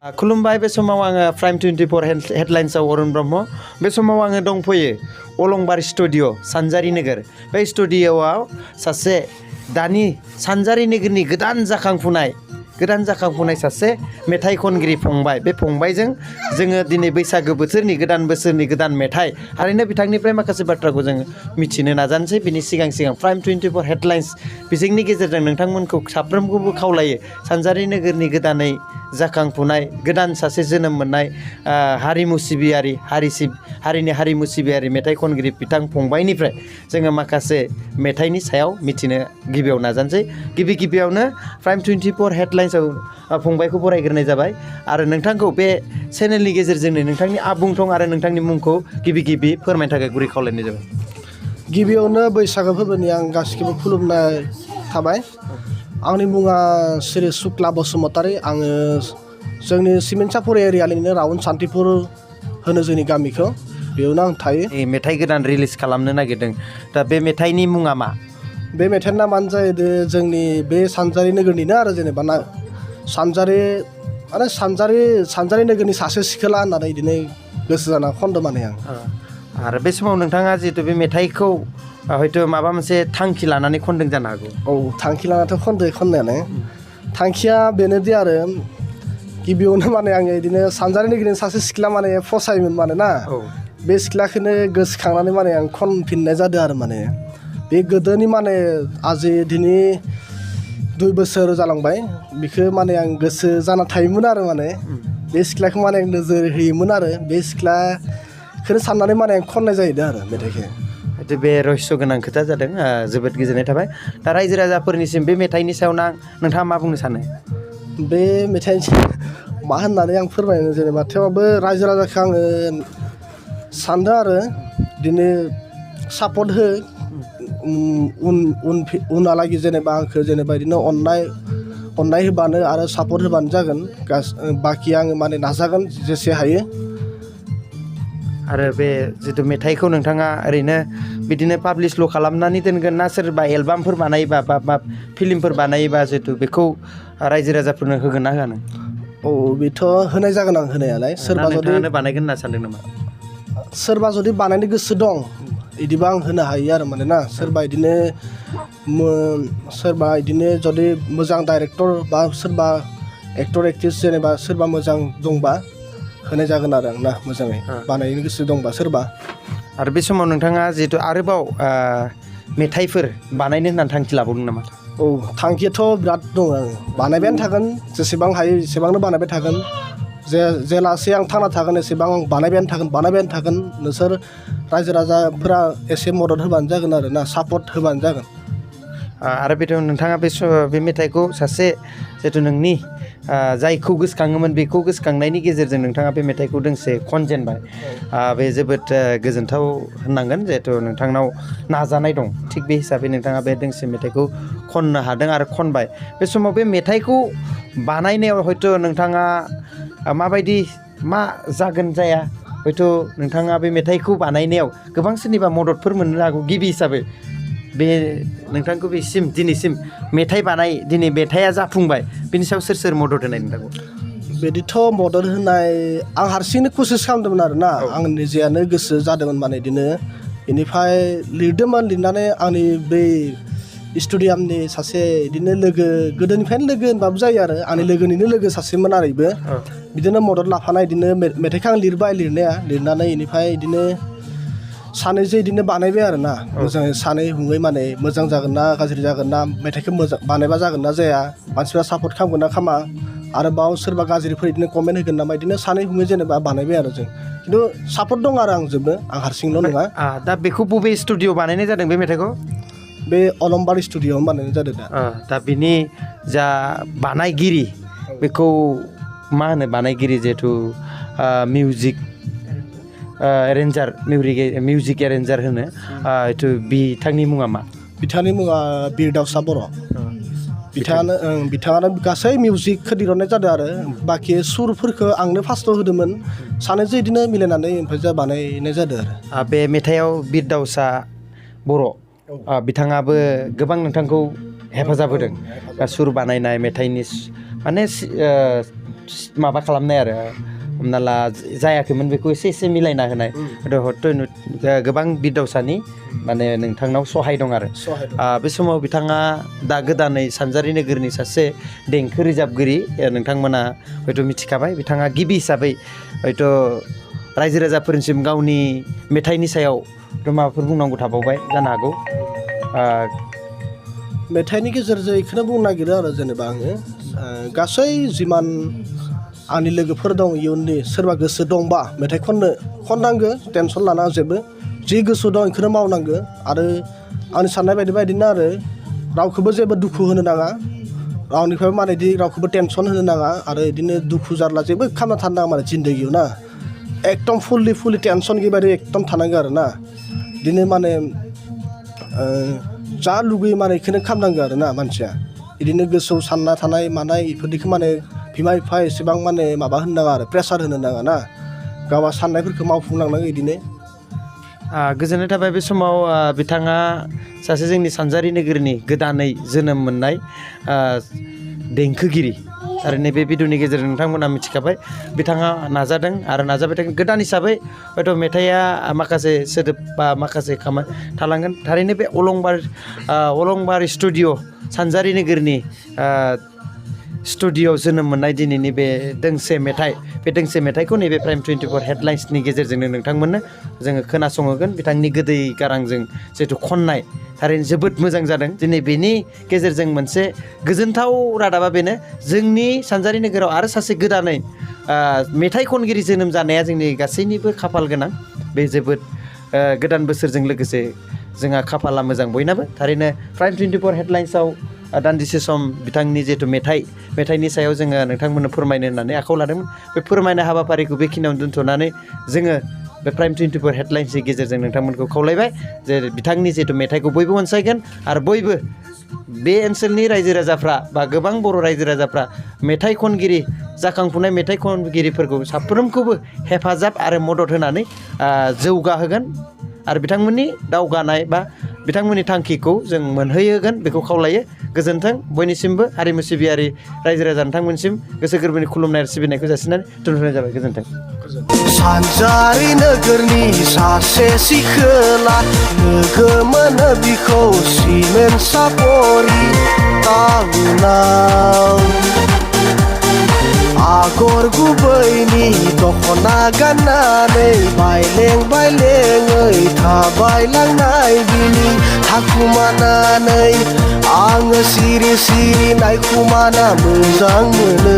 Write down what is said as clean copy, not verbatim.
खुलुमबाय बे समाव आङो प्राइम 24 हेडलाइन्सआव अरुण ब्रह्म बे समाव आङो दंफैयो अलंबार स्टुडिअ सानजारि नोगोर बे स्टुडिअआव सासे दानि सानजारि नोगोरनि गोदान जाखांफुनाय सासे मेथाइ खनगिरि फंबाय बे फंबायजों जोङो दिनै बैसागो बोथोरनि गोदान बोसोरनि गोदान मेथाइ थारैनो बिथांनिफ्राय माखासे बाथ्राखौ जों मिथिनो नाजानोसै बिनि सिगां प्राइम 24 हेडलाइन्स बिजोंनि गेजेरजों नोंथांमोनखौ साफ्रोमखौबो खावलायो सानजारि नोगोरनि गोदानै जाखांफुनाय गोदान सासे जोनोम मोननाय हारिमु सिबियारि हारिनि हारिमु सिबियारि मेथाइ खनगिरि बिथां फंबायनिफ्राय जोङो माखासे मेथाइनि सायाव मिथिनो गिबियाव नाजानोसै गिबियावनो प्राइम 24 हेडलाइन्सआव फंबायखौ बरायग्रोनाय जाबाय आरो नोंथांखौ बे चेनेलनि गेजेरजोंनो नोंथांनि आबुं थं आरो नोंथांनि मुंखौ गिबि फोरमायनो थाखाय गुरै खावलायनाय जाबाय। गिबियावनो बैसागो फोरबोनि आं गासिखौबो खुलुमनाय थाबाय। आंनि मुङा श्री शुक्ला बसुमतारी। आङो जोंनि सिमेन्टसापुर एरियानिनो राउन्ड सान्तिपुर होनो जोंनि गामिखौ बेयावनो आं थायो। मेथाइ गोदान रिलिज खालामनो नागिरदों दा बे मेथाइनि मुङा मा? बे मेथाइनि नामानो जाहैदों जोंनि बे सानजारि नोगोरनिनो आरो जेनेबा सानजारि नोगोरनि सासे सिखोला होननानै बिदिनो गोसो जाना खनदों माने आं। आरो बे समाव नोंथाङा जिहेतु बे मेथाइखौ हयथ' माबा मोनसे थांखि लानानै खनदों जानो हागौ। औ थांखि लानाथ' खननायानो थांखिया बेनोदि आरो गिबियावनो माने आङो बिदिनो सानजारि नोगोरनि सासे सिख्ला माने फसायोमोन माने ना बे सिख्लाखौनो गोसोखांनानै माने आं खनफिननाय जादों आरो माने बे गोदोनि माने आजि दिनै 2 बोसोर जालांबाय बेखौ माने आं गोसो जाना थायोमोन आरो माने बे सिख्लाखौ माने आं नोजोर होयोमोन आरो बे सिख्लाखौनो साननानै माने आं खननाय जाहैदों आरो मेथाइखौ। बे रहस्य गोनां खोथा जादों जोबोद गोजोननाय थाबाय। दा रायजो राजाफोरनिसिम बे मेथाइनि सायाव नोंथाङा मा बुंनो सानो? बे मेथाइनि मा होननानै आं फोरमायनो जेनेबा थेवबाबो रायजो राजाखौ आङो सानदों आरो बिदिनो सापर्ट हो उनहालागै जेनेबा आंखौ जेनेबा बिदिनो अननाय होबानो आरो सापर्ट होबानो जागोन बाखि आङो माने नाजागोन जेसे हायो। आरो बे जिथु मेथाइखौ नोंथाङा ओरैनो बिदिनो पाब्लिसल' खालामनानै दोनगोन ना सोरबा एलबामफोर बानायोबा बा फिल्मफोर बानायोबा जिथु बेखौ रायजो राजाफोरनो होगोन ना होआ नों? औ बेथ' होनाय जागोन आं होनायालाय। सोरबा जुदि बानायगोन होनना सानदों नामा? सोरबा जुदि बानायनो गोसो दं बिदिबा आं होनो हायो आरो माने ना सोरबा बिदिनो जुदि मोजां डाइरेक्टर बा सोरबा एक्टर एक्ट्रिस जेनेबा सोरबा मोजां दंबा होनाय जागोन आरो आं ना मोजाङै बानायनो गोसो दंबा सोरबा। आरो बे समाव नोंथाङा जिहेतु आरोबाव मेथाइफोर बानायनो होननानै थांखि लाबावदों नामा? औ थांखियाथ' बिराद दं आङो बानायबायानो थागोन जेसेबां हायो एसेबांनो बानायबाय थागोन जेलासे आं थांना थागोन एसेबां आं बानायबायानो थागोन नोंसोर रायजो राजाफोरा एसे मदद होबानो जागोन आरो ना सापर्ट होबानो जागोन। आरो बेथ' नोंथाङा बे मेथाइखौ सासे जिहेतु नोंनि जायखौ गोसोखाङोमोन बेखौ गोसोखांनायनि गेजेरजों नोंथाङा बे मेथाइखौ दोंसे खनजेनबाय बे जोबोद गोजोनथाव होननांगोन जिहेतु नोंथांनाव नाजानाय दं थिग बे हिसाबै नोंथाङा बे दोंसे मेथाइखौ खननो हादों आरो खनबाय। बे समाव बे मेथाइखौ बानायनायाव हयथ' नोंथाङा माबायदि मा जागोन जाया हयथ' नोंथाङा बे मेथाइखौ बानायनायाव गोबां सोरनिबा मददफोर मोननो हागौ गिबि हिसाबै बे नोंथांखौ दिनैसिम दिनै मेथाइआ जाफुंबाय बिनि सायाव सोर मदद होनाय नोंथांखौ? बिदिथ' मदद होनाय आं हारसिंनो कसिस खालामदोंमोन आरो ना आं निजेयानो गोसो जादोंमोन माने बिदिनो बेनिफ्राय लिरनानै आंनि बै स्टुडियामनि सासे बिदिनो लोगो गोदोनिफ्रायनो लोगो होनबाबो जायो आरो आंनि लोगोनिनो लोगो सासेमोन आरो बेबो बिदिनो मदद लाफानाय बिदिनो मेथाइखौ आं लिरनानै बेनिफ्राय बिदिनो सानैजों बिदिनो बानायबाय आरो ना मोजाङै सानै हुङै माने मोजां जागोन ना गाज्रि जागोन ना मेथाइखौ मोजां बानायबा जागोन ना जाया मानसिफ्रा सापर्ट खालामगोन ना खामा आरोबाव सोरबा गाज्रिफोर बिदिनो कमेन्ट होगोन नामा बिदिनो सानै हुङै जेनेबा बानायबाय आरो जों खिन्थु सापर्ट दं आरो आंजोंबो आं हारसिंल' नङा। दा बेखौ बबे स्टुडिअ बानायनाय जादों बे मेथाइखौ? बे अलंबार स्टुडिअआवनो बानायनाय जादों दा बिनि जा बानायगिरि बेखौ मा होनो बानायगिरि जिहेथु मिउजिक एरेन्जार होनो बिथांनि मुङा मा? बिथांनि मुङा बिरदावसा बर'। बिथाङानो गासै मिउजिकखौ दिहुननाय जादों आरो बाखि सुरफोरखौ आंनो फार्स्टआव होदोंमोन सानैजों बिदिनो मिलायनानै ओमफ्राय बानायनाय जादों आरो बे मेथाइआव बिरदावसा बर' बिथाङाबो गोबां नोंथांखौ हेफाजाब होदों सुर बानायनाय मेथाइनि माने माबा खालामनाय आरो हमना ला जायाखैमोन बेखौ एसे मिलायना होनाय गोबां बिदावसानि माने नोंथांनाव सहाय दं आरो बे समाव बिथाङा दा गोदानै सानजारि नोगोरनि सासे देंखो रोजाबगिरि नोंथांमोना हयथ' मिथिखाबाय बिथाङा गिबि हिसाबै हयथ' रायजो राजाफोरनिसिम गावनि मेथाइनि सायाव माबाफोर बुंनांगौ थाबावबाय जानो हागौ मेथाइनि गेजेरजों बेखौनो बुंनो नागिरो आरो जेनेबा आङो गासै जिमान आंनि लोगोफोर दं इयुननि सोरबा गोसो दंबा मेथाइ खननांगो टेनसन लानाङा जेबो जि गोसो दं बेखौनो मावनांगो आरो आंनि साननाय बायदिनो आरो रावखौबो जेबो दुखु होनो नाङा रावनिफ्रायबो माने बिदि रावखौबो टेनसन होनो नाङा आरो बिदिनो दुखु जारला जेबो खालामना थानो नाङा माने जिन्दगियाव ना एकदम फुल्लि टेनसन गैयि एकदम थानांगौ आरो ना बिदिनो माने जा लुगैयो माने बेखौनो खालामनांगौ आरो ना मानसिया बिदिनो गोसोआव सानना थानाय मानाय बेफोरदिखौ माने बिमा बिफा एसेबां माने माबा होनो नाङा आरो प्रेसार होनो नाङा ना गावहा साननायफोरखौ मावफुंलांनांगौ बिदिनो गोजोननाय थाबाय बे समाव बिथाङा सासे जोंनि सानजारि नोगोरनि गोदानै जोनोम मोननाय देंखोगिरि आरो नैबे भिडिअनि गेजेरजों नोंथांमोना मिथिखाबाय बिथाङा नाजादों आरो नाजाबाय थागोन गोदान हिसाबै हयथ' मेथाइआ माखासे सोदोब बा माखासे खामानि थालांगोन थारैनो बे अलंबार स्टुडिअ सानजारि नोगोरनि स्टुडिअ जोनोम मोननाय दिनैनि बे दोंसे मेथाइ बे दोंसे मेथाइखौ नैबे प्राइम 24 हेडलाइन्सनि गेजेरजोंनो नोंथांमोननो जोङो खोनासंहोगोन बिथांनि गोदै गारांजों जिहेथु खननाय थारैनो जोबोद मोजां जादों दिनै बेनि गेजेरजों मोनसे गोजोनथाव रादाबा बेनो जोंनि सानजारि नोगोराव आरो सासे गोदानै मेथाइ खनगिरि जोनोम जानाया जोंनि गासैनिबो खाफाल गोनां बे जोबोद गोदान बोसोरजों लोगोसे जोंहा खाफाला मोजां बयनाबो थारैनो प्राइम 24 हेडलाइन्सआव दान्दिसे सम बिथांनि जिहेथु मेथाइनि सायाव जोङो नोंथांमोननो फोरमायनो होननानै आखायाव लादोंमोन बे फोरमायनाय हाबाफारिखौ बेखिनियावनो दोन्थ'नानै जोङो बे प्राइम 24 हेडलाइन्सनि गेजेरजों नोंथांमोनखौ खावलायबाय जे बिथांनि जिहेतु मेथाइखौ बयबो अनसायगोन आरो बयबो बे ओनसोलनि रायजो राजाफ्रा बा गोबां बर' रायजो राजाफ्रा मेथाइ खनगिरि जाखांफुनाय मेथाइ खनगिरिफोरखौ साफ्रोमखौबो हेफाजाब आरो मदद होनानै जौगाहोगोन आरो बिथांमोननि दावगानाय बा बिथांमोननि थांखिखौ जों मोनहैहोगोन बेखौ खावलायो गोजोन्थों बयनिसिमबो हारिमु सिबियारि रायजो राजा नोंथांमोनसिम गोसो गोरबोनि खुलुमनाय आरो सिबिनायखौ जासिनानै दोनथ'नाय जाबाय गोजोन्थों सानजारि नोगोरनि सासे सिखोला लोगो मोनो बिखौ सिमेन्ट सापरि टाउनाव आगर गुबैनि दख'ना गाननानै बायलें थाबायलांनाय बिनि थाखुमानानै आङो सिरि नायखुमाना मोजां मोनो